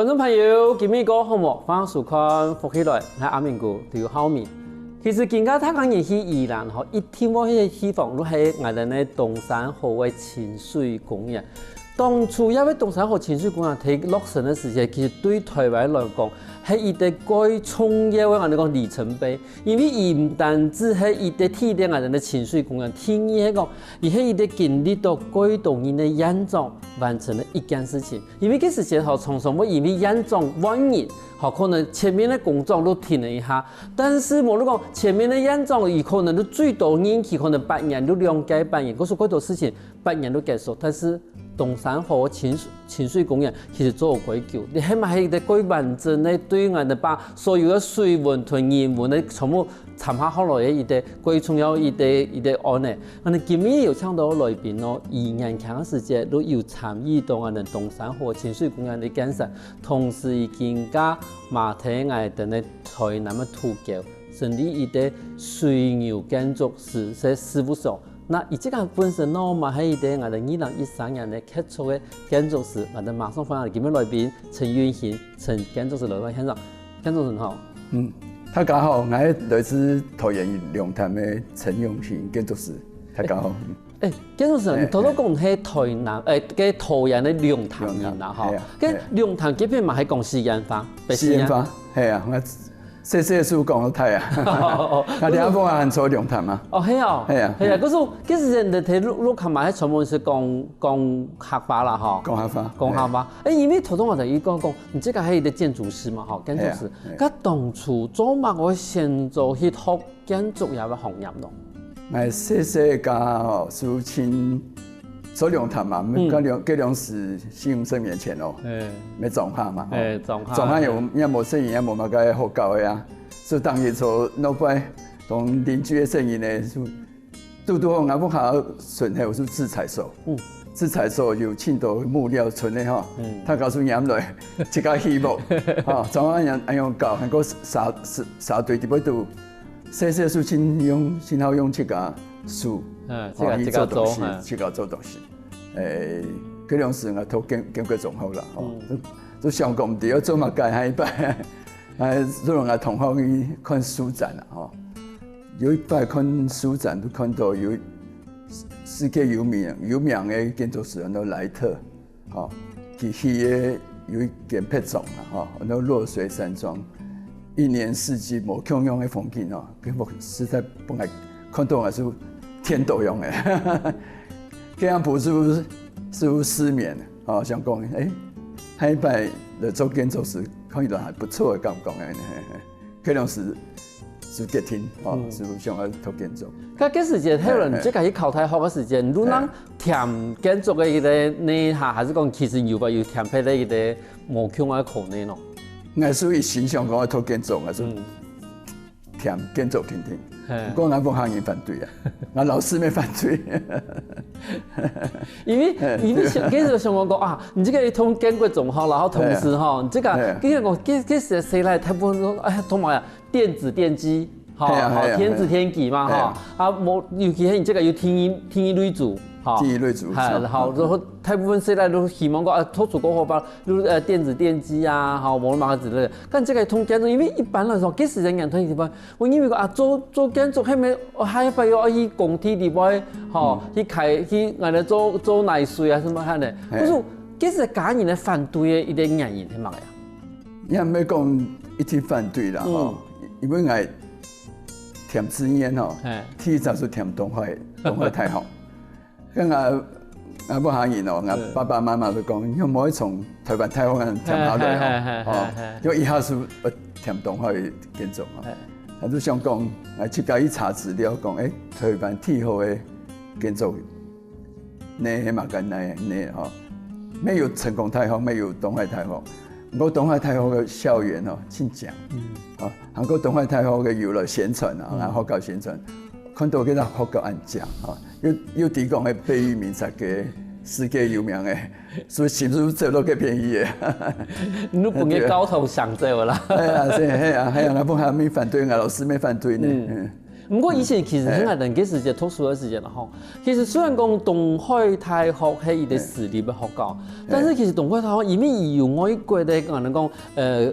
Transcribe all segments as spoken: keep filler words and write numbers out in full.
觀眾朋友，今晡日過好無？歡迎收看《福氣來》，𠊎阿明哥劉浩明。其實今下大家人去宜蘭吼，一定會去个地方，就係𠊎等个東山河个清水公園。當初這个東山河清水公園在落成个時節，其實對臺灣來講，係一個蓋重要个，𠊎等講里程碑。因為佢毋單止係一個地點，𠊎等个清水公園，第二係講，佢係一個經歷到蓋多人个願望完成个一件事情。 因為該時節吼，常常會因為願望換人，吼，可能前面个工作就停了一下。但是無論講前面个願望，佢可能就最多任期可能八年，就兩屆八年，可是蓋多事情八年就結束。但是東山河清水清水公園其實做了蓋久，佢起碼係一個蓋完整个，對𠊎等把所有个水文同人文个全部參下好來个一個蓋重要一個一個案呢。 𠊎等今晡日有請到來賓哦，佢年輕个時節就有參與到𠊎等東山河清水公園个建設，同時佢更加嘛在𠊎等个臺南个土狗，成立一個水牛建築師个事務所。那佢自家本身呢，嘛係一個𠊎等二零一三年个傑出个建築師，𠊎等馬上歡迎今晡日來賓陳運興陳建築師來到現場。建築師好。嗯，大家好，𠊎來自桃園龍潭个陳運興建築師。 大家好。欸，建築師，欸，你頭頭講係臺南，欸，該桃園个龍潭人啦，吼。龍潭，係啊，該係啊。龍潭該片嘛係講四縣話，北四縣。四縣話，係啊，𠊎細細个時候講到大啊。哦，哦，哦。𠊎這下還在龍潭啊。哦，係哦。係啊，係啊，係啊。可是，可是人在路，路上嘛，還全部係講，講客話啦，吼。講客話，講客話。欸，因為頭頭𠊎就有講講，你這個係一個建築師嘛，吼，建築師。係啊，係啊。該當初做麼个會先做去讀 建築這个行業咯。𠊎細細个吼，就親，做龍潭嘛，嗯。該兩，該兩時四五十年前哦，欸。也庄下嘛，吼。欸，庄下。庄下也無，也無細人，也無麼个好搞个啊。就當日做老闆，同鄰居个細人呢，就堵堵好，𠊎屋下脣頭就製材所。嗯。製材所有盡多木料賰个吼，嗯。大家就拈來，自家起屋，吼，庄下恁樣，恁樣搞，還過沙，沙，沙堆底背都 細細个時節盡用，盡好用自家手，嗯，自家，吼，去做東西，自家做，嗯。自家做東西。欸，該兩時𠊎讀建，建國中學啦，吼，嗯。就，就想講毋知愛做麼个，下一擺，欸，就同𠊎同學去看書展啦，吼。有一擺看書展，就看到有世界有名，有名个建築師，安到萊特， 吼，佢起个有一間別莊啊，吼，安到落水山莊，一年四季無共樣个風景哦，該我實在分𠊎看到𠊎就天都亮个。該暗晡就，就失眠，吼，想講，欸，下一擺來做建築師，看起來還不錯个感覺，嘿，嘿，嘿。 該兩時就決定，吼，嗯。就想愛讀建築。該，該時節，後來你自家去考大學个時節，嘿。你就填建築个一個呢，哈，還係講其實有吧，有填別个一個無共个科呢咯？𠊎就一心想講愛讀建築，𠊎就嗯。填建築定定。嘿。毋過𠊎屋下人反對啊，𠊎老師也反對。因為，嘿，因為想，對。該時候想講啊，你這個讀建國中學，然後同時吼，嘿。你這個，嘿。該個，該，該時細倈大部分都，哎呀，讀麼个啊， 電子電機，吼，嘿啊，吼，嘿啊，電子電機嘛，嘿啊。吼，啊，無，尤其係你這個有電，電機類組，吼。電機類組，嘿，是。吼，然後大部分細倈都希望講，啊，讀書過後吧，就，呃，電子電機啊，吼，無麼个之類个。但這個通建築，因為一般來說，其實人家都一般，𠊎認為講，啊，做，做建築，係無，哦，下一擺愛去工地裡背，吼，嗯。去開，去，𠊎來做，做泥水啊，麼个恁樣。嘿。可是，其實家人个反對个一個原因係麼个啊？ 也毋係講一定反對啦，吼，嗯。因為𠊎填志願吼，嘿。第一隻就填東海，東海大學。該𠊎，𠊎屋下人哦，𠊎爸爸媽媽都講，你莫從臺灣大學恁樣填下來吼，嘿，嘿，嘿，吼，嘿，嘿。就一下就，呃，填東海建築吼。嘿。𠊎就想講，𠊎自家去查資料講，欸，臺灣第一好个建築 呢，係嘛，該呢，呢，吼，也有成功大學，也有東海大學。毋過東海大學个校園吼，盡靚。嗯。啊，還過東海大學个遊樂宣傳啊，嗯。然後學校宣傳，看到該个學校恁靚，吼，又，又提供个貝聿銘這個世界有名个，所以是毋是走到較便宜个？你都分个交通想走啦。哎呀，是，係啊，係啊，𠊎屋下也反對，𠊎老師也反對呢。嗯。嗯。毋過以前其實係𠊎等該時節讀書个時節啦吼，其實雖然講東海大學係一個私立个學校，但是其實東海大學因為佢有外國个，可能講，呃，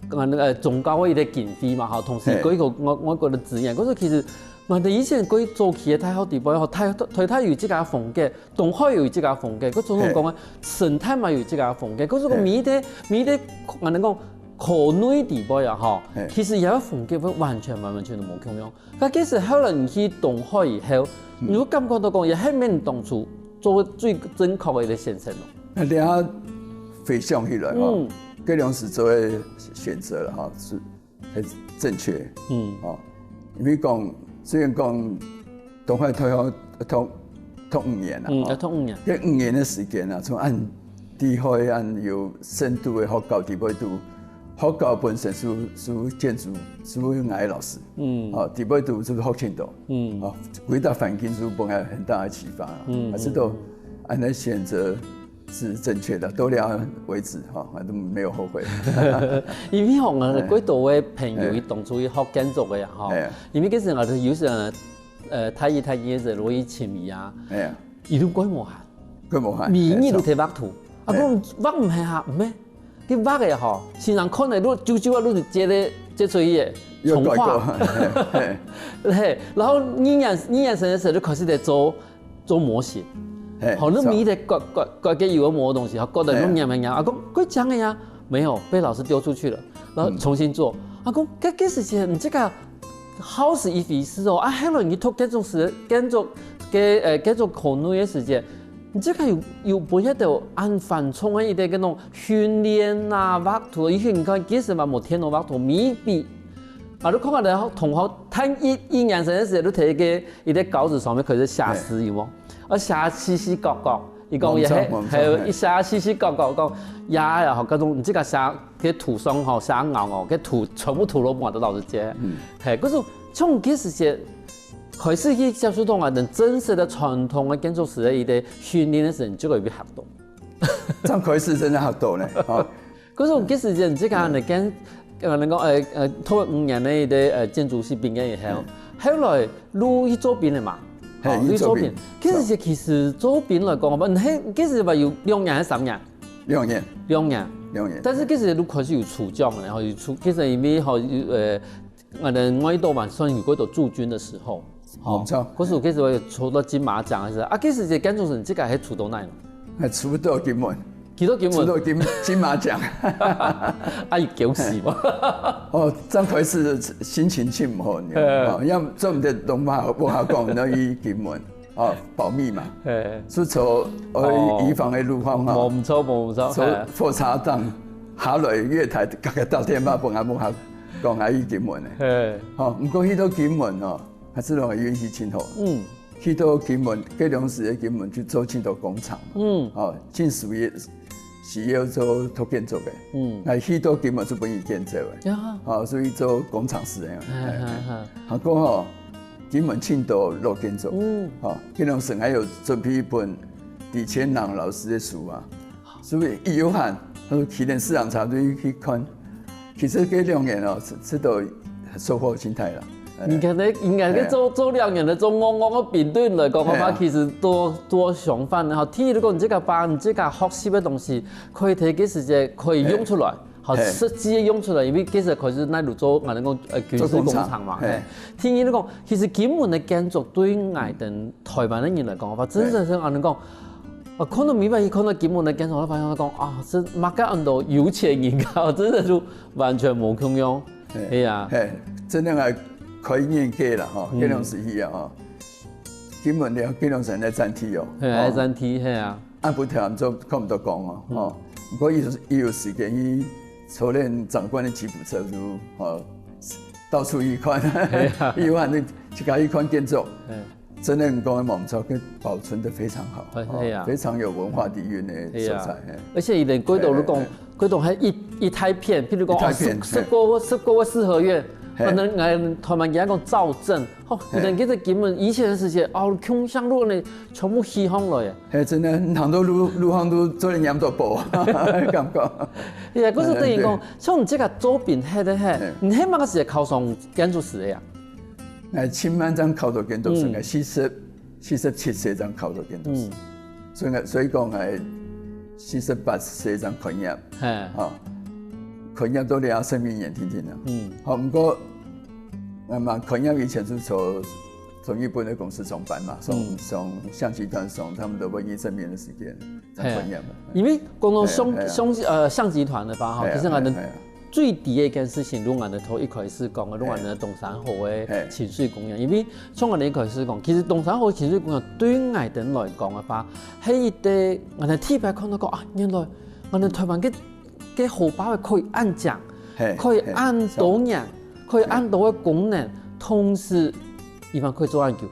可能呃宗教个一個經費嘛吼，同時佢有外外國个資源，可是其實𠊎等以前佢早期个大學底背吼，台台大有自家个風格，東海有自家个風格，佢總總講个生態嘛有自家个風格，可是講每一個每一個，可能講校內底背啊吼，其實佢个風格會完全完完全都無共樣。 該其實後來你去東海以後，你有感覺到講，也係你當初做最正確个一個選擇咯。該這下回想起來吼，嗯，該當時做个選擇了哈，是很正確。嗯，哦，因為講雖然講東海讀讀讀五年啦，嗯，吼，要讀五年。該五年个時間啊，從恁厲害恁有深度个學校底背肚，學校本身係係建築，係𠊎个老師。 嗯，哦，底背肚就學盡多，嗯，哦，歸搭環境就分𠊎很大的啟發，嗯，還係都恁樣選擇是正確的，到這為止哈，還都沒有後悔。因為吼，𠊎過多个朋友，佢當初去學建築个呀，吼，因為其實𠊎有時呃，大一、大二个時候，我去尋佢啊，佢都過無閒，過無閒，每日都在畫圖，啊，講畫毋係哈，毋係。 佢畫个吼，先生看个，就就就啊，就直接个接出去个，重畫。嘿，然後二年二年生个時候就開始在做做模型，嘿，好，那麼一個割割割个有个模的東西，好，割的弄黏黏黏，啊，講過講个呀，沒有，被老師丟出去了，然後重新做，啊，講該該時間你這個 好係一回事哦，啊，後來你讀建築師，建築个呃建築科系个時間，你這個有有分曉得恁繁重个一個該種訓練啊、畫圖，以前你看其實嘛無電腦畫圖，每筆，啊，你看下來同學，大一一年生个時候，你在一個一個稿紙上面開始寫字有無？啊，寫四四角角，佢講也係，還有一寫四四角角，講呀呀，好，該種你這個寫 該圖上吼寫硬哦，該圖全部圖都無得老師借。嘿，可是從該時節開始去接觸到啊，等真實个傳統个建築師个一個訓練个時候，你就會被嚇到。正開始真正嚇到呢，吼。可是該時節，你這個呢，跟呃，能夠呃呃，讀五年个一個呃建築系畢業以後，後來你去做兵了嘛？嘿，哦，你去做兵。該時節其實做兵來講，毋係，該時節有兩年還係三年？ 兩年。兩年。兩年。但是其實你開始有出獎了，吼，有出，其實因為吼，有呃，𠊎等外島嘛，算有過多駐軍的時候，吼，無錯。可是其實有出到金馬獎還是啊，其實這建築師這個還出到哪呢？還出到金門。出到金門。出到金金馬獎。啊，有驚死嗎？哦，正開始心情盡毋好，你知道嗎？哦，要做毋得攏無好無好講，那去金門。 哦，保密嘛，係坐呃移防个路項哈，無毋著，無毋著，坐火車站下來月台，大家打電話分𠊎問下，講𠊎去金門个，係，吼，毋過去到金門哦，還係攏運氣盡好，嗯，去到金門，該當時个金門就做盡多工廠，嗯，哦，盡需要需要做讀建築个，嗯，𠊎去到金門係分佢建造个，呀，哦，所以做工程師个，哈哈哈，毋過吼。 金門盡多老建築，嗯，吼，該當時𠊎有準備一本李乾朗老師个書啊，所以一有閒，佢講去年市場差不多去看。其實該兩年哦，係係都收穫盡大啦。你看，你看，該做做兩年个做戇戇个兵，對你來講个話，其實都都相反个哈。第一，你講你這個把你這個學習个東西，可以在該時節可以用出來。 好，實際个用出來，因為其實開始𠊎等做，𠊎等講呃軍事工廠嘛，係。第二，你講其實金門个建築對𠊎等臺灣个人來講个話，真正係恁樣講，啊，看到明白，看到金門个建築，𠊎發現講啊，係麼个恁多有錢人家，真正就完全無共樣。係啊，係，真正愛開眼界啦吼，該當時去啊吼，金門了，該當時愛戰地哦，係，愛戰地，係啊。 啊，毋過臺灣做看毋到光哦，吼。毋過佢有佢有時間去坐等長官个吉普車就，吼，到處去看，去玩，自家去看建築。真个講个無毋著，佢保存得非常好，係啊，非常有文化底蘊个所在。而且佢等過到，如果過到還一一大片，譬如講哦，十十個十個个四合院，可能𠊎臺灣人講造鎮， 哦，佢等其實根本以前个時節，哦，共享路呢，全部起䟘來耶。嘿，真个，行到路路項都做得黏到寶，感覺。也毋係等於講，像你這個做兵係个嘿，你係麼个時節考上建築師个呀？ ，𠊎盡慢正考到建築師，嗯。𠊎四十、四十七歲正考到建築師。嗯。所以𠊎，所以講𠊎四十八歲正開業，嘿。吼，開業到這十一年定定啊。嗯。吼，毋過，𠊎嘛開業以前係在，在日本个公司上班嘛，上，嗯。上相機團上差不多有二十年个時間，正開業嘛。嘿。因為講到相，嘿，嘿啊。相機，呃，相機團个話，吼，嘿啊，其實𠊎等嘿啊，嘿啊。 最第一件事情，就𠊎等頭一開始講个，就𠊎等个東山河个，嘿。清水公園。因為像𠊎等一開始講，其實東山河清水公園對𠊎等來講个話，係一個𠊎等第一擺看到講啊，原來𠊎等台灣个，个河壩可以恁靚，嘿，可以恁多年，嘿，可以恁多个功能，同時，佢還可以做恁久。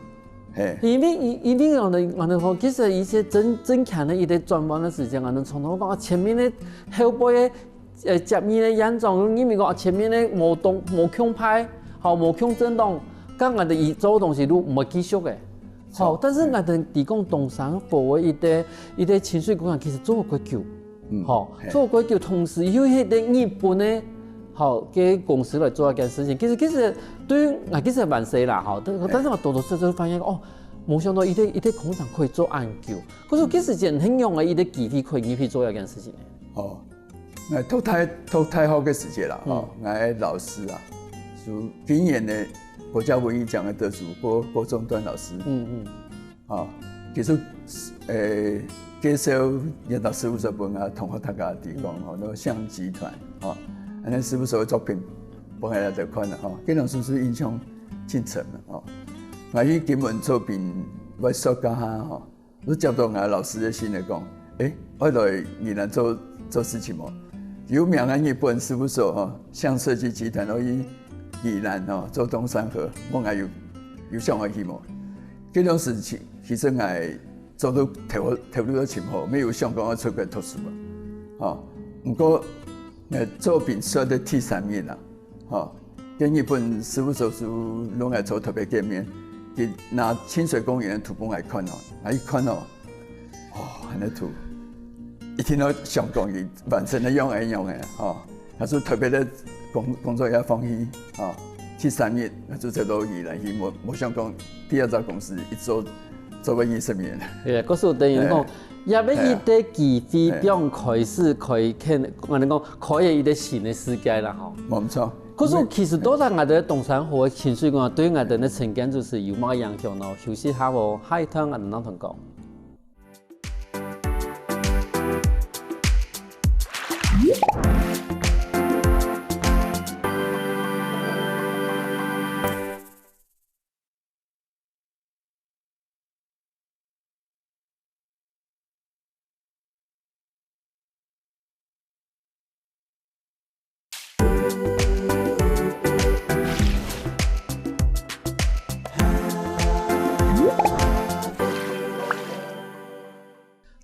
嘿。因為，因，因為𠊎等，𠊎等講，其實一些真，真強个一個轉彎个時間，𠊎等從頭講啊，前面个後背个 呃，接面个現狀，因為講前面个無動，無共派，吼，無共振動，該𠊎等佢做个東西就毋會繼續个。吼，著。但是𠊎等提供東山河个一個，一個清水公園，其實做過久，嗯，吼，嘿。做過久，同時又係在日本个，吼，个公司來做一件事情。其實，其實對於𠊎其實還細啦，吼，但，嘿。但是𠊎多多少少發現，哦，無想到一個，一個工廠可以做恁久。可是其實真很勇个一個機會，可以入去做一件事情。哦， 𠊎讀大，讀大學个時節啦，吼，嗯。𠊎个老師啊，就今年个國家文藝獎个得主郭，郭仲端老師，嗯，嗯。吼，其實，誒，介紹原來事務所分啊同學大家知講，吼，該相機團，吼，恁樣事務所个作品分大家來看啦，吼，這種係毋係印象真深啊，吼。𠊎去金門做兵，愛說家下，吼， 就接到𠊎老師个信來講，誒，愛來宜蘭做，做事情無？有名个日本事務所吼，相設計集團愛去宜蘭吼，做東山河，問𠊎有，有想愛去無？這種事情，其實𠊎做到頭，頭路都尋好，沒有想講要出國讀書啊。吼，毋過，𠊎做兵煞个第三日啊， 吼，該日本事務所就摎𠊎做特別見面，佢拿清水公園个圖分𠊎看哦，𠊎一看哦，哦，恁樣圖，一定愛想講佢完成个樣仔樣仔，吼，佢就特別个工，工作也放棄，吼，去三日，佢就走到宜蘭去，無，無想講第二家公司一做，做到二十年。對，故所等於講，哎。 也係一個機會，哎。放開始開，可能講開啟一個新个世界啦，吼。無錯。可是其實到底𠊎兜東山河个清水公園對𠊎兜个陳建築師有麼个影響呢？休息下哦，下一段𠊎兜正同講。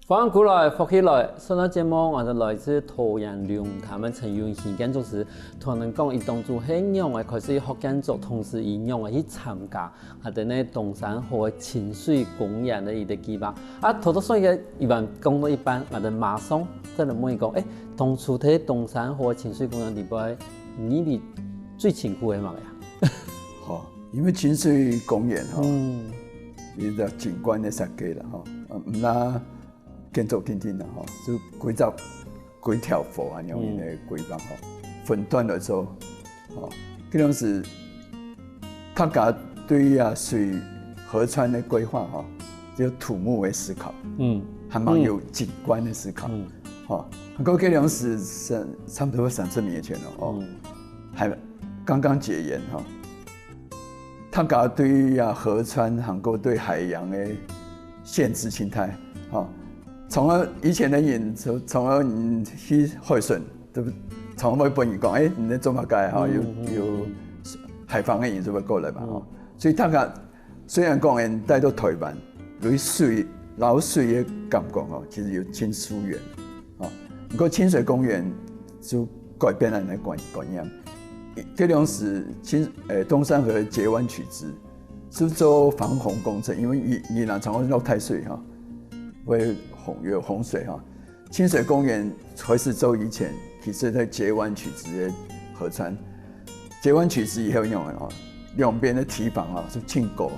歡迎過來，福氣來！上段節目，𠊎兜來自桃園龍潭个陳永興建築師，同𠊎兜講佢當初係仰仔開始學建築，同時佢仰仔去參加 𠊎兜呢東山河个清水公園个一個計畫。啊，頭頭先个一半講到一半，𠊎兜馬上再來問佢講，誒，當初在東山河个清水公園裡背，你認為最辛苦个係麼个啊？吼，因為清水公園吼，嗯。一個景觀个設計啦，吼，呃，毋但 建築定定啦，吼，就規隻，規條河恁樣个規劃吼，分段來做，吼，這種係大家對啊水河川个規劃吼，就有土木个思考，嗯。還蠻有景觀个思考，嗯。吼，毋過這種係，係差不多三十年前了，吼，嗯。還剛剛解嚴，吼。 大家對啊河川還過對海洋个限制心態，吼。從來以前个人，從，從來人去海脣，對不？從來毋會分人講，誒，你在做麼个，吼，有，嗯，嗯，有海防个人就會過來嘛，嗯。吼。所以大家雖然講𠊎帶到台灣，對水，摎水个感覺，吼，其實有真疏遠，吼。毋過清水公園就改變了𠊎个觀，觀念。 這種係清，誒，東山河个截彎取直，係做防洪工程，因為宜，宜蘭常常落大水吼，會洪，有洪水吼。清水公園開始做以前，其實在截彎取直个河川，截彎取直以後用个吼，兩邊个堤防啊，就盡高，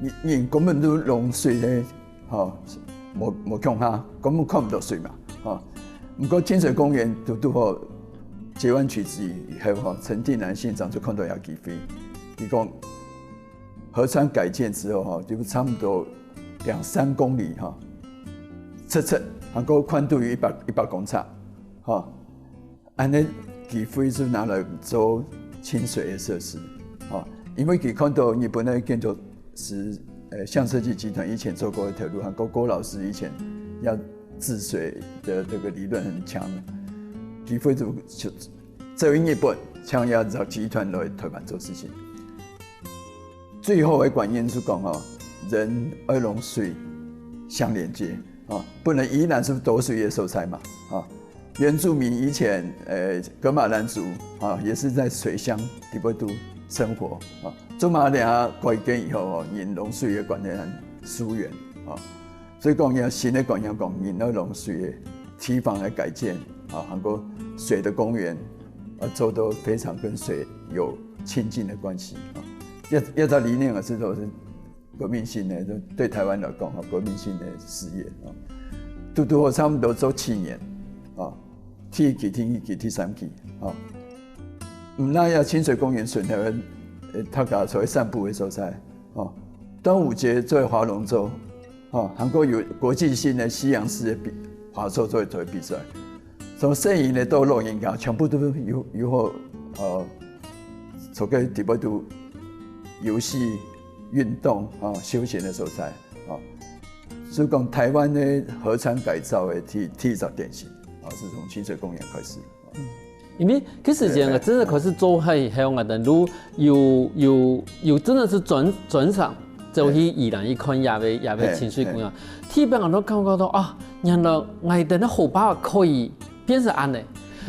人，人根本都攏水个，吼，無，無共下，根本看毋到水嘛，吼。毋過親水公園堵堵好接案取之以後，吼，陳定南縣長就看到這機會，佢講河川改建之後，吼，就差不多兩三公里，吼，直直，還過寬度有一百，一百公尺，吼。 恁呢機會就拿來做親水个設施，哦，因為佢看到日本个建築師，呃，象設計集團以前做過个頭路，還有郭老師以前要治水的這個理論很強，機會就，就走去日本，請這隻集團來台灣做事情。最後个觀念是講，哦，人愛摎水相連接，哦，本來宜蘭是多水个所在嘛，哦， 原住民以前，呃，噶瑪蘭族啊，也是在水鄉底背肚生活啊。做馬來亞改建以後哦，人摎水个觀念很疏遠啊。所以講，這新个觀念講，人愛摎水个堤防个改建啊，還過水的公園，啊，做到非常跟水有親近的關係啊。這，這套理念啊，是說是 革命性的，就對台灣來講，哈，革命性的事業啊。堵堵好差不多做七年，啊，第一期、第二期、第三期，啊，毋單淨親水公園脣頭个，呃，大家做得散步个所在，啊，端午節做得划龍舟，啊，還過有國際性的西洋式的比，划舟做得，做得比賽。從細人仔到老人家，全部都有，有好，呃，做个底背肚遊戲、運動啊，休閒个所在啊。所以講，台灣个河川改造个第，第一隻典型啊，是從親水公園開始。因為該時間啊，嘿，嘿，真个開始做，嘿，還有𠊎等都有，有，有真个係轉，轉場，走去宜蘭去看這位，這位親水公園。特別𠊎都感覺到啊，原來𠊎等个河壩可以變成恁呢。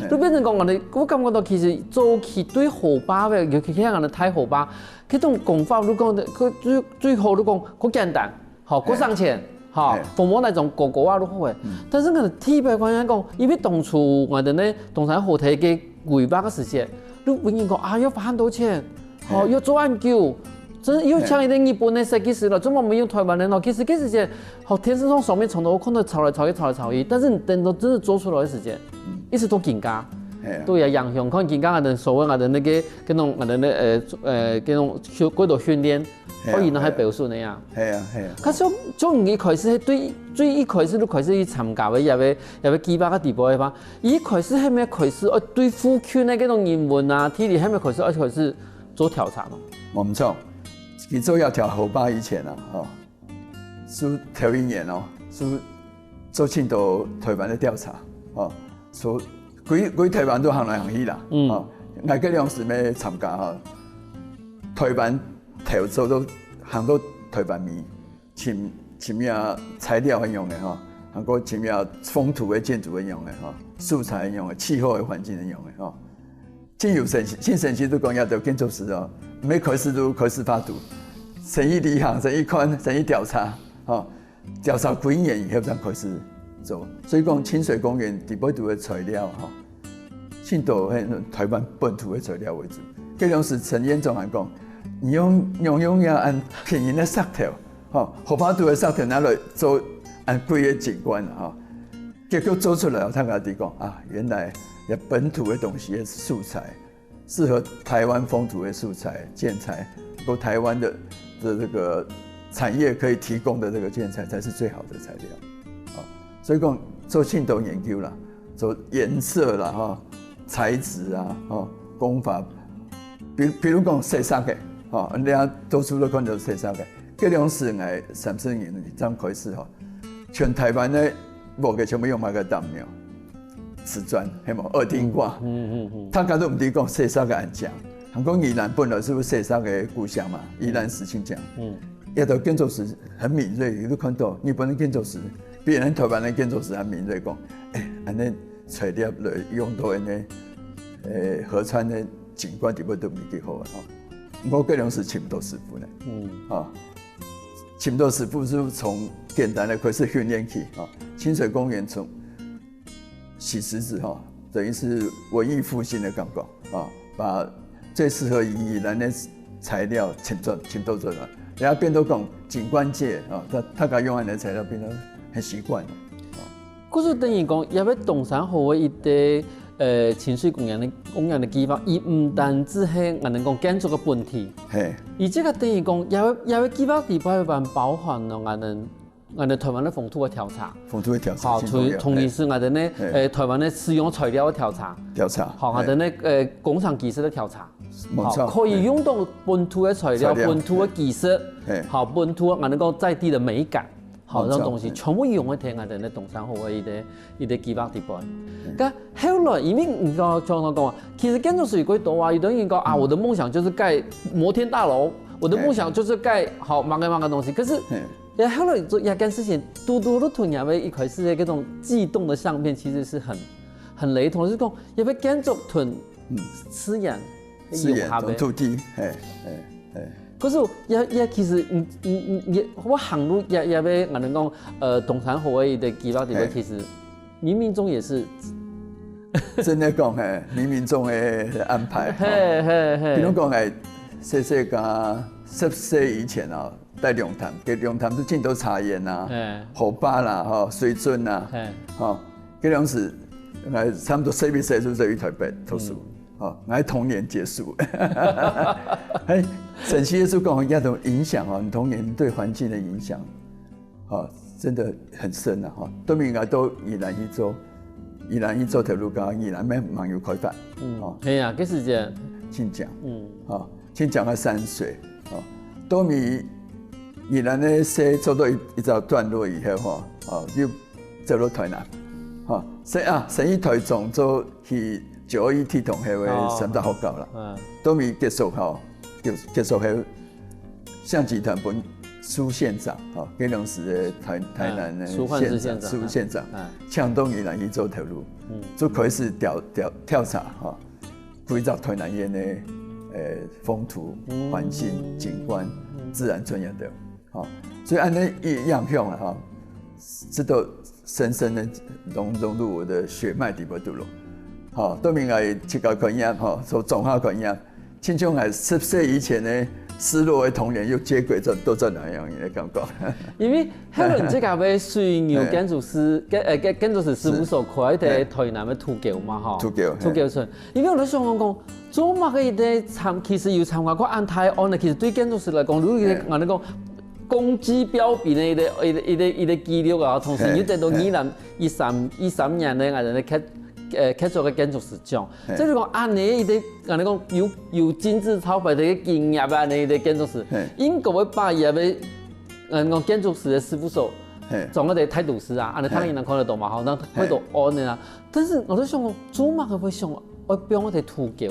嘿。就變成講𠊎等，𠊎感覺到其實早期對河壩个，尤其像𠊎等大河壩，該種講法，就講个，佢最，最好就講，較簡單。 好，較省錢，嘿。好，嘿。服務那種哥哥啊，就好誒。嗯。但是可能特別關鍵講，因為當初𠊎等呢，東山河堤个規劃个時間，就分人講啊，要花很多錢，好，嘿。要做恁久，真的又像一個日本个設計師了，嘿。怎麼沒有台灣人咯？其實該時間，好，電視上上面從頭看到吵來吵去，吵來吵去，但是你等到真的做出來的時間，嗯。一直都緊張，嘿啊。對啊，影響看緊張啊，等所謂啊的那個，跟那種啊的那，呃，呃，跟那種過多訓練， 係啊，可以拿來表述个呀。係啊，係啊。可是從你一開始，係對，最一開始就開始去參加个，也會，也會計畫个地步个話，一開始係毋係開始，哦，對附近个該種人文啊、地理，係毋係開始，哦，開始做調查咯？無毋著，佢做這條河壩以前啊，吼，係頭一年哦，係做盡多台灣个調查，吼，所以歸，歸台灣都行來行去啦，嗯。吼，𠊎該當時也參加吼，台灣 頭做到行到台灣尾，尋，尋這材料仰般个吼，還過尋這風土个建築仰般个吼，素材仰般个，氣候个環境仰般个吼。真有神奇，真神奇就講這兜建築師哦，毋係開始就開始畫圖，先去旅行，先去看，先去調查，吼。 調查幾年以後正開始做。所以講，親水公園底背肚个材料吼，盡多係台灣本土个材料為主。該當時陳彥宗還講，你用，用，用這恁便宜个石頭，吼，河壩肚个石頭拿來做恁貴个景觀，吼。結果做出來，大家就講啊，原來這本土个東西个素材 適合台灣風土个素材、建材，由台灣的，的這個產業可以提供的這個建材才是最好的材料。哦，所以講做盡多研究啦，做顏色啦，吼，材質啊，吼，工法，比，比如講細石个，吼，你啊，到處都看到細石个。該當時𠊎三十年前開始吼，全台灣个屋个全部用麼个擔料？ 瓷磚，係無？二丁掛。嗯，嗯，嗯。大家都毋知講細石个恁靚。還過宜蘭本來係細石个故鄉嘛，宜蘭石青獎。嗯。這兜建築師很敏銳，你都看到日本个建築師比咱台灣个建築師還敏銳，講，欸，恁呢材料來用到恁呢，欸，河川个景觀底背都無幾好啊，吼。毋過該當時尋毋到師傅呢。嗯。啊，尋毋到師傅係從簡單个開始訓練起，啊，親水公園從 洗石子吼，等於是文藝復興的感覺啊，把最適合宜蘭的材料尋出，尋到出來，也變到講景觀界啊，大，大家用恁樣个材料變到很習慣了。故所等於講，這位東山河个一个呃親水公園个公園个計畫，佢毋單止係𠊎等講建築个本體，嘿，佢這个等於講，這位這位計畫裡背還包含了𠊎等𠊎等台灣个風土个調查，風土个調查，好，同同時𠊎等呢，呃，台灣个使用材料个調查，調查，好，𠊎等呢，呃，工程技術个調查，好，可以用到本土个材料、本土个技術，好，本土𠊎等講在地个美感，好，這種東西全部用在𠊎等个東山河个一个一个計畫裡背。該後來因為你剛剛講講啊，其實建築師有幾多啊，有的人講啊，我的夢想就是蓋摩天大樓，我的夢想就是蓋好麼个麼个東西，可是 也後來做這件事情，堵堵就同這位一開始个這種悸動的相片其實是很很雷同，就是講，這位建築同自然自然同土地，嘿，嘿，嘿。可是也也其實，嗯嗯嗯，也我行路也也被，可能講，呃，東山河个一个計畫裡面，其實冥冥中也是，真的講，嘿，冥冥中的安排，嘿嘿嘿，比如講，哎，細細个十歲以前啊， 在龍潭，該龍潭都盡多茶園啊，河壩啦，吼，水圳啊，吼，該當時，呃，差不多十一歲就走去台北讀書，吼，𠊎童年結束。哎，神奇的是講，這種影響哦，你童年對環境的影響，哦，真的很深啊，吼。都明啊，都宜蘭一周，宜蘭一周頭路高，宜蘭慢慢有開發，嗯，哦，係啊，該時節，親像，嗯，哦， 親像个山水，哦，到尾宜蘭个西走到一一條段落以後吼，哦，又走到台南，吼，先啊，先去台中做去九二一地動後个三大學校啦，到尾結束吼，結結束後，象集團分蘇縣長，吼，該當時个台台南个蘇煥之縣長，蘇縣長，搶到宜蘭去做頭路，就開始調調調查，吼。 規隻台南縣个，呃，風土、環境、景觀、自然專業个，吼，所以恁樣一影響了，吼，這都深深的融融入我的血脈裡背肚咯。吼，到明仔自家開業，吼，做總下開業，親像𠊎十歲以前个失落的童年又接軌，這都在南洋人的感覺。因為 後來自家个水牛建築師，建呃建建築師事務所開在台南个土狗嘛吼，土狗，土狗村。因為𠊎就想講，做麼个一个參，其實有參加過恁大案个，其實對建築師來講，如果一个，𠊎等講，功績彪炳个一个一个一个一个紀錄啊，同時又得到二零一三一三年个𠊎等个傑呃傑出个建築師獎，所以講恁樣一个，𠊎等講有有金字招牌个經驗啊，恁樣一个建築師，應該會把佢个 嗯，講建築師个事務所，嘿，總个得大都市啊，恁樣當然人看得到嘛，吼，那會到安的啊。但是𠊎就想講，做麼个會想愛放在土狗喏？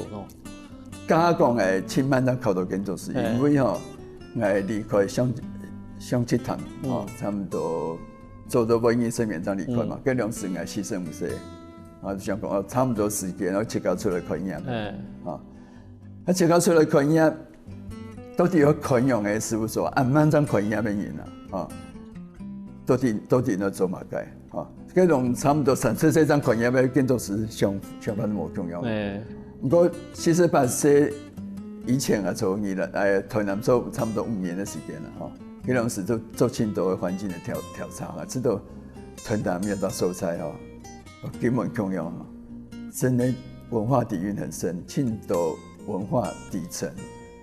剛剛講个，盡慢才考到建築師，因為吼，𠊎離開上上集團，吼，差不多做到尾二十年正離開嘛，該兩時𠊎四十五歲，啊，就想講，哦，差不多時間，然後自家出來開業，嗯，啊，啊，自家出來開業， 到底愛開仰个事務所，恁慢正開業个人啊，吼，到底到底愛做麼个，吼，該種差不多三四歲正開業个建築師想想法都無共樣。毋過七十八歲以前啊，做宜蘭，哎，台南做差不多五年个時間了，吼，該種時做做盡多个環境个調調查啊，知道台南有兜所在吼，根本共樣吼，真个文化底蘊很深，盡多文化底層，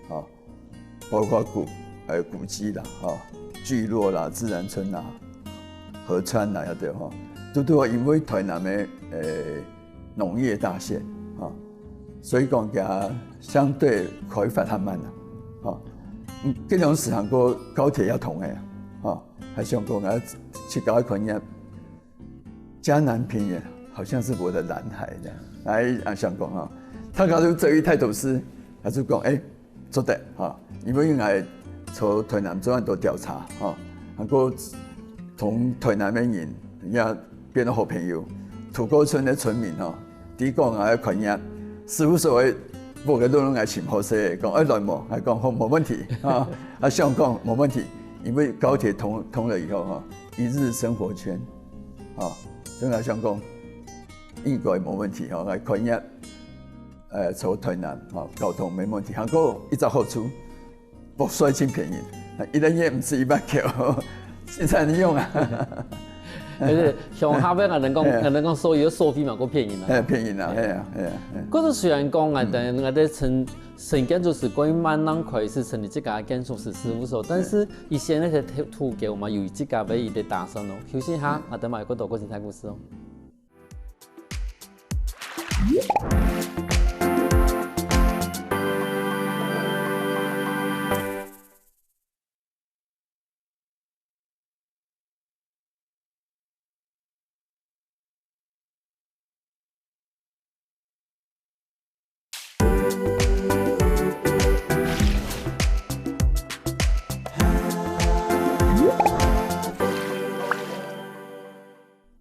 吼。 包括古呃古蹟啦，吼，聚落啦、自然村啦、河川啦，遐兜吼，都都因為台南个呃農業大縣，吼，所以講佢相對開發較慢啦，吼。嗯，這種時行過高鐵要通个，吼，還想講啊，去搞一塊業 嘉南平原好像是我的藍海這樣。哎，啊，想講哈，大家都走一太多次，他就講，哎，做得哈，因為𠊎在台南做很多調查哈，還過同台南个人也變成好朋友。土溝村个村民哈，第一個𠊎个看見，事務所个某个老人家尋好勢，講，哎，來無？還講好，無問題哈，啊，想講無問題，因為高鐵通通了以後哈，一日生活圈。 吼，所以𠊎想講，應該無問題吼，𠊎開業，呃，在台南吼，交通無問題。還過一隻好處，屋稅盡便宜，一個月毋使一萬九，現在你用啊。而且鄉下邊啊，人講，哎呀人講所有个收費嘛，夠便宜啦。哎，便宜啦，哎呀，哎呀，哎呀。可是雖然講啊，但我哋成成建築師過慢慢開始成立自家建築師事務所，但是以前那些土土狗嘛，有自家个一个打算哦。休息一下，我等下有更多个精彩故事哦。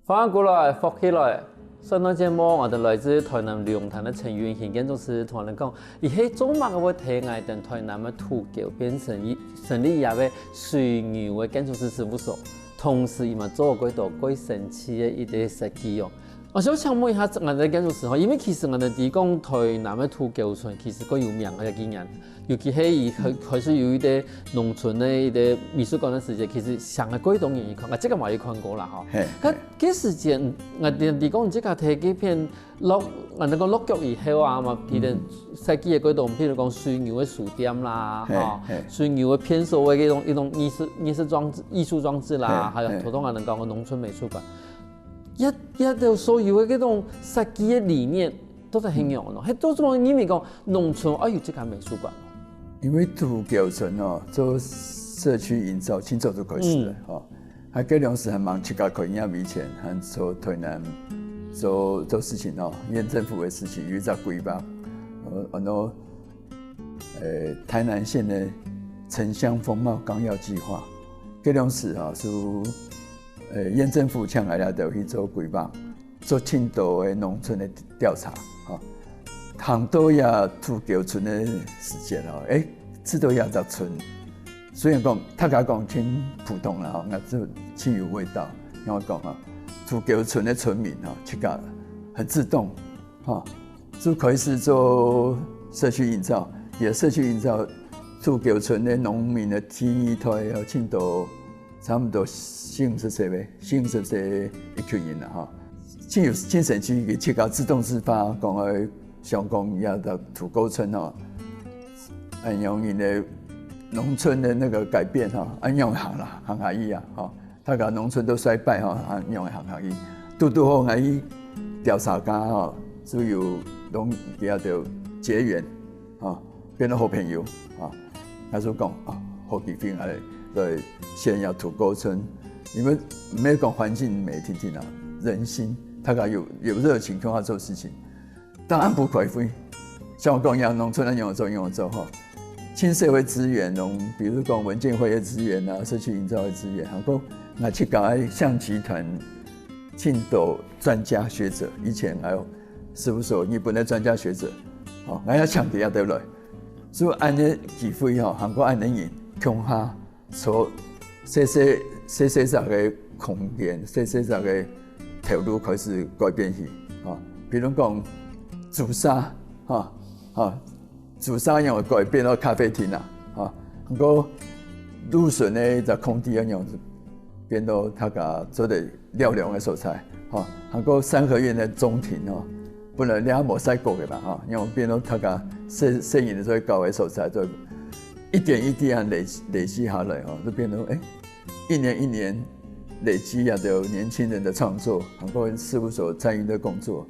歡迎過來，福氣來！上段節目，𠊎等來自台南龍潭个陳雲興建築師同𠊎等講，佢係做麼个會提𠊎等台南个土狗變成一成立一個水牛个建築師事務所，同時佢嘛做過多過神奇个一個設計哦。我想請問一下，𠊎等建築師吼，因為其實𠊎等知講台南个土狗村其實過有名个經驗，尤其係佢開開始有一個農村个一個美術館个時節，其實想个過多人去看，啊，這個嘛有看過啦吼。嘿，該該時節，𠊎等知講這個提該片落，𠊎等講落腳以後啊嘛，譬如設計个過多，譬如講水牛个書店啦，嘿吼嘿，水牛个片所个一種一種藝術藝術裝置、藝術裝置啦，嘿嘿還有頭先𠊎等講个農村美術館，也也就所有个這種設計个理念，都係很有咯。還都做麼个認為講農村愛有這個美術館？因為土狗村哦，做社區營造，清朝就開始了嗯哦。還該當時還蠻自家開業以前，還做台南做做事情哦，縣政府的事情有一隻規劃，呃，安到呃台南縣的城鄉風貌綱要計劃，該當時啊是呃縣政府請𠊎兜去做規劃，做盡多个農村的調查，吼，行到這土狗村的時節哦，誒，知道這隻村，雖然講大家講盡普通啦，吼，𠊎就盡有味道。𠊎講吼，土狗村的村民吼，自家很自動，吼，就開始做社區營造，也社區營造土狗村的農民的第一代有盡多，差不多四五十歲个，四五十歲一群人啦，吼。盡有精神去自家自動自發，講愛想講也到土狗村吼，恁樣人的農村的那個改變吼，恁樣行啦，行下去啊，吼。大家農村都衰敗吼，恁樣行下去，拄拄好𠊎去調查家吼，就有攏佢兜結緣，吼，變成好朋友，吼。佢就講啊，好機會來來宣揚土狗村，因為毋係講環境美定定啊，人心，大家有有熱情，共下做事情。當然毋開會，像𠊎講一樣，農村恁樣做，恁樣做吼，盡社會資源，攏比如講文建會的資源啊，社區營造的資源，還有𠊎自家像集團盡多專家學者，以前還有事務所日本的專家學者，吼，𠊎也請佢兜來，所以恁樣機會吼，還過恁樣人共下 從細細細細隻个空間，細細隻个頭路開始改變起，吼。比如講，朱砂，吼，吼，朱砂樣改變到咖啡廳啊，吼。毋過，路脣个一隻空地樣變到大家做得 尞涼个所在，吼，還過三合院个中庭吼，本來你也無曬過个嘛，吼，因為變到大家細細人个所以搞个所在，就一點一滴啊累累積下來吼，就變到誒，一年一年累積啊，都有年輕人的創作，還過事務所參與的工作，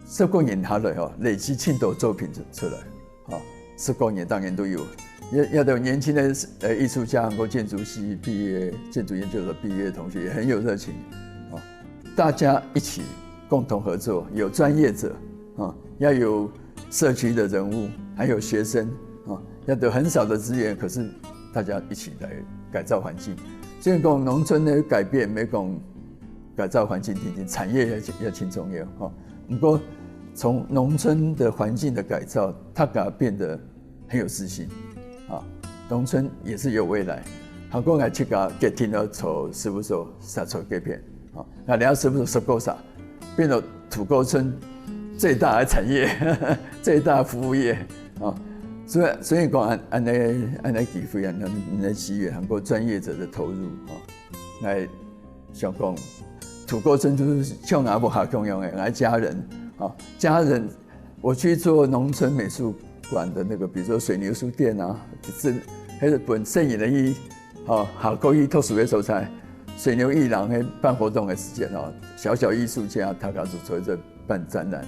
十過年下來吼，累積盡多作品出出來。 啊，十過年當然都有，也也有年輕的呃藝術家，還過建築系畢業、建築研究所畢業的同學也很有熱情，啊，大家一起共同合作，有專業者啊，要有社區的人物，還有學生啊，要有很少的資源，可是大家一起來改造環境。雖然講農村的改變，沒講改造環境，定定產業也也盡重要哈。不過從農村的環境的改造，大家變得很有自信啊，農村也是有未來。還過𠊎自家決定要做事務所，設在這片啊，𠊎這下事務所設在該，變成土狗村最大的產業，最大服務業啊。所以，所以講恁，恁呢，恁呢機會啊，恁呢機會，還過專業者的投入，吼，𠊎想講，土溝村就係像𠊎屋下共樣个，𠊎家人，吼，家人，我去做農村美術館的那個，比如說水牛書店啊，是，還係分細人仔去，吼，學校去讀書个所在，水牛藝廊个辦活動个時間，吼，小小藝術家，大家就坐在這辦展覽、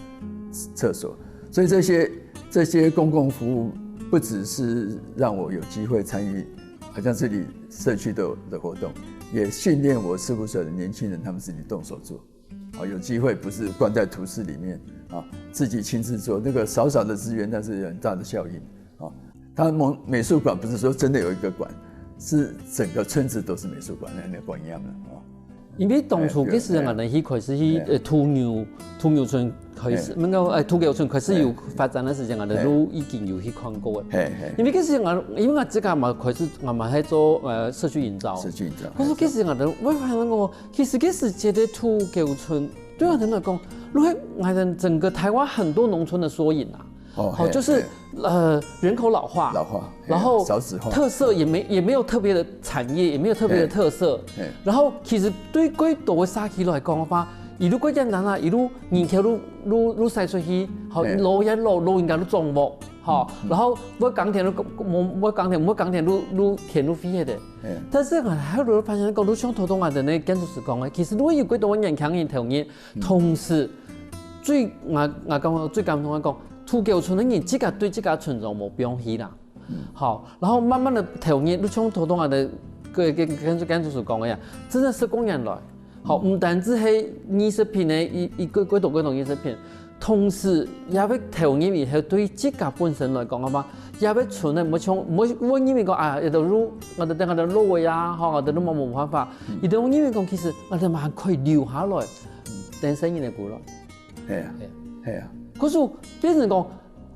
廁所。所以這些，這些公共服務不只是讓我有機會參與，好像這裡社區的，的活動，也訓練我事務所的年輕人，他們自己動手做。啊，有機會不是關在圖室裡面，啊，自己親自做，那個少少的資源，但是有很大的效應。啊，他們美術館不是說真的有一個館，是整個村子都是美術館，那，那館一樣的，啊。因為當初其實𠊎等去開始去，哎，對。呃，土牛，土牛村開始，哎。應該，哎，土溝村開始有發展个時間，𠊎等都已經有去看過个。嘿，嘿。因為其實𠊎，因為𠊎自家嘛開始，𠊎嘛還做，呃，社區營造。社區營造，可是其實𠊎等，𠊎發現講，其實其實這個土溝村對𠊎等來講，就係𠊎等整個台灣很多農村的縮影啊。哦，好，嘿，就是，嘿。呃，人口老化，老化，嘿，然後少子化。特色也沒，也沒有特別的產業，也沒有特別的特色。嘿，嘿。然後其實對幾多个社區來講个話，一路過艱難啊，一路人口路，路，路徙出去，好，嘿。老也老，老人家都種屋，好，嗯，嗯。然後愛耕田都，無，愛耕田，無耕田路，路田都廢忒个。嘿。但是啊，還有人發現講，就像頭先𠊎等个建築師講个，其實如果有幾多个年輕人投入，嗯。同時，最，𠊎，𠊎感覺最感動个講，土溝村个人自家對自家村莊無放棄啦。嗯。好，然後慢慢的投入，就像頭先𠊎等个，个，个，个，跟主持講个呀，真的十過年來，好，嗯。毋單止係藝術品个一，一個，幾多，幾多藝術品，同時也會投入以後，對自家本身來講，好嘛，也會存个，毋會像，毋會，毋會認為講，啊，這兜路，𠊎兜等𠊎兜老个呀，吼，𠊎兜都無，無辦法。嗯。佢兜認為講，其實𠊎兜嘛還可以留下來，嗯。等細人仔過來。 係啊，係啊。係啊。可是變成講，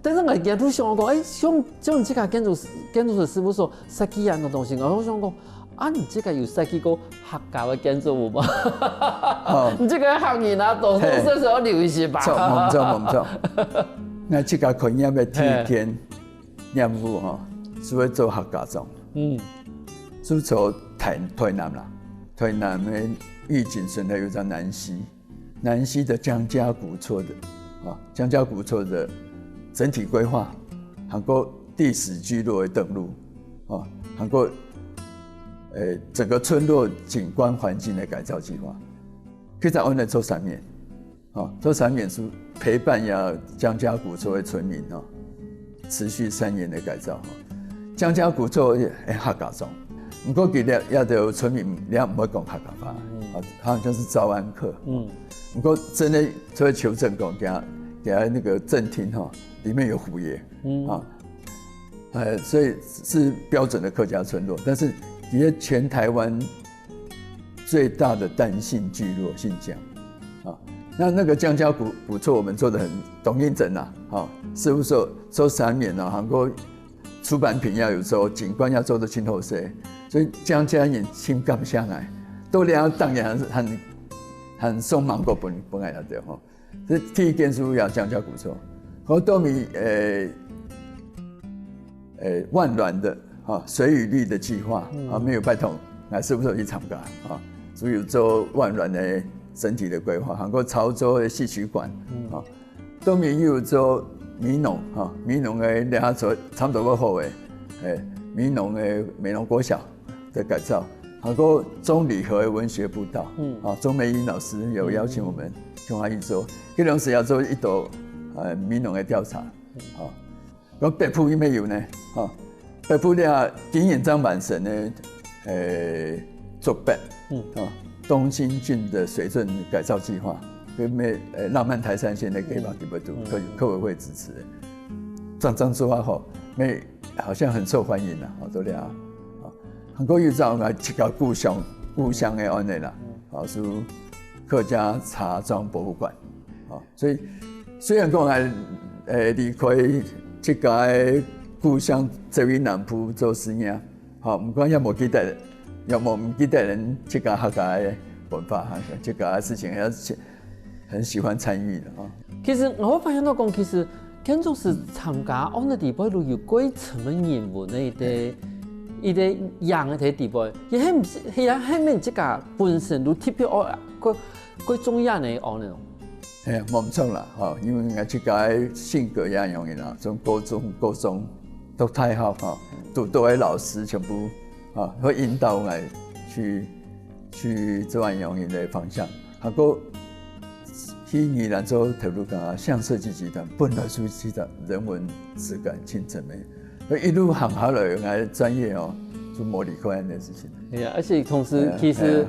但是𠊎一路想講，欸，像，像你這个建築師，建築師事務所設計恁多東西，𠊎就想講，啊，你這个有設計過客家个建築物無？哦。你這个客人啊，多多少少愛留一息吧。著，無錯，無錯。𠊎這个開業个第一件任務吼，係愛做客家庄。嗯。係做台，台南啦，台南个玉井脣頭有一條南西， 南西的江家古厝的，啊，江家古厝的整體規劃，還過歷史聚落的登錄，啊，還過，呃，整個村落景觀環境的改造計畫。其實𠊎來做三年，啊，做三年係陪伴這江家古厝的村民，啊， 持續三年个改造吼。江家古厝係客家庄，毋過佢這，這兜村民也毋會講客家話，嗯。啊，好像係詔安客。嗯。毋過真个做求證講，佢，佢那個正廳吼，裡面有虎爺，嗯。啊，呃，所以是標準的客家村落，但是佢係全台灣最大的單姓聚落，姓江。啊，那，那個江家古，古厝我們做得很，當認真啊，哈，事務所做三年了，還過出版品也有做，景觀也做得盡好勢，所以江家人盡感謝𠊎，到這當然還，還，還送芒果分，分𠊎了，對吼。 這第一件事也江家古厝。好，到尾，呃，呃，萬巒的，哈，水與綠的計畫，嗯。啊，乜有拜託，𠊎事務所去參加，啊，所以有做萬巒的整體的規劃，還過潮州的戲曲館，嗯。啊，到尾又有做美濃，哈，美濃的這下做差不多要好的，欸，美濃的美濃國小 的改造，還過鍾理和的文學步道，嗯。啊，鍾美英老師有邀請我們共下去做，嗯。這當時也做一个，呃，美濃的調查，嗯。啊，然後北埔也有呢，啊，北埔這金眼張滿神的，呃，作品，嗯。啊，東清圳的水圳改造計畫，跟咩，呃，浪漫台三線的計畫，嗯。對不對？嗯。客，客委會支持的，這，這樣做啊，吼，乜 好像很受歡迎啦，吼，做這啊，啊，還過有一張𠊎自家故鄉，故鄉的案例啦，嗯。啊，係客家茶莊博物館，啊，所以雖然講𠊎，呃，離開自家的故鄉，走去南部做事業，吼，毋過也無記得，也無毋記得人自家客家的文化，哈，自家的事情，也是很喜歡參與的，啊。其實𠊎會發現到講，其實建築師參加恁樣个地步，就有過一層个人文个一个一个樣个地步，也係毋係，也係毋係自家本身就特別愛過過中意个恁樣。哎呀，無錯啦，吼，因為我自家个性格也樣个啦，從高中、高中到大學吼，堵到个老師全部啊，會引導我去去做恁樣个方向。啊，過去宜蘭做頭路工啊，向設計集團本來就係人文質感真正个，所以一路行下來，我个專業哦，就無離開這件事情。哎呀，而且同時其實，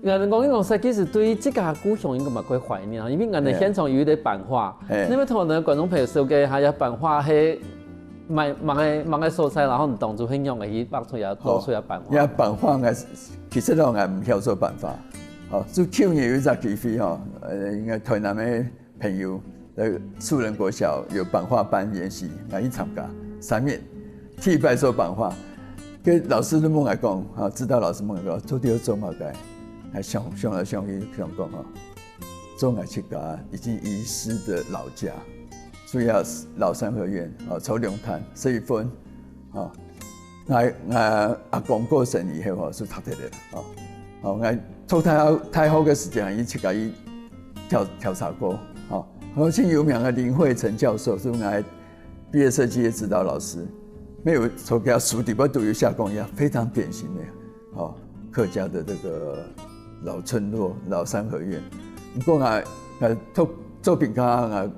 人講一講設計師對自家故鄉應該嘛會懷念啊，因為𠊎等現場有一個版畫，你要同𠊎等觀眾朋友紹介一下，這版畫係麼麼个麼个所在，然後你當初係仰仔去畫出來、做出來版畫。這版畫𠊎其實咯，𠊎毋曉做版畫，哦，就舊年有一隻機會吼，呃，應該台南个朋友在樹人國小有版畫班研習，𠊎去參加三年，第一擺做版畫，該老師都問𠊎講，啊，指導老師問𠊎講，到底愛做麼个？還想想來想去想講吼，做𠊎自家已經遺失的老家，主要係老三合院啊，抽龍潭、十一分啊，𠊎𠊎阿公過身以後吼，就讀忒了啊。哦，𠊎讀大學大學个時間，佢自家去調調查過，哦，而且有名个林慧成教授是𠊎畢業設計个指導老師，沒有抽給他書底部都有下功夫，非常典型的，哦，客家的這個老村落、老三合院。不過啊，呃，作作品家啊，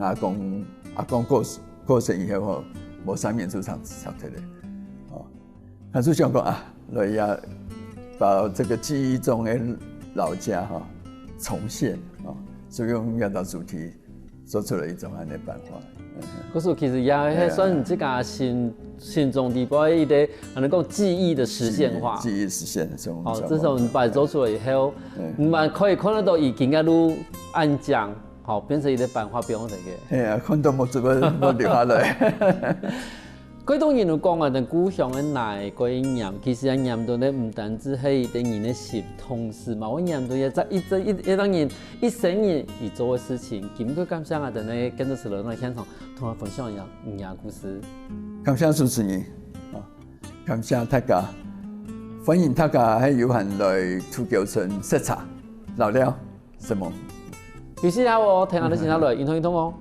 阿公阿公過過身以後吼，無三年就上上去了，哦，他就想講啊，來呀，把這個記憶中的老家哈重現啊，所以用這道主題做出了一種恁樣的版畫。可是其實也還算你自家心心中底背一個，可能講記憶的實現化。記憶實現，哦，自從你擺做出來以後，你嘛可以看得到已經个路恁靚，好變成一個版畫表演个。哎呀，看到目汁要要流下來。該當然有講啊，等故鄉个哪一個念，其實啊念到呢，毋單止係一個人个心，同時嘛，會念到一隻一隻一一個人一生人佢做个事情。今日感謝啊，等呢跟著石頭來現場，同我分享一下你个故事。感謝主持人，啊，感謝大家，歡迎大家還有閒來土溝村食茶、尞尞，什麼？有時間哦，聽下你先下來，運動運動哦。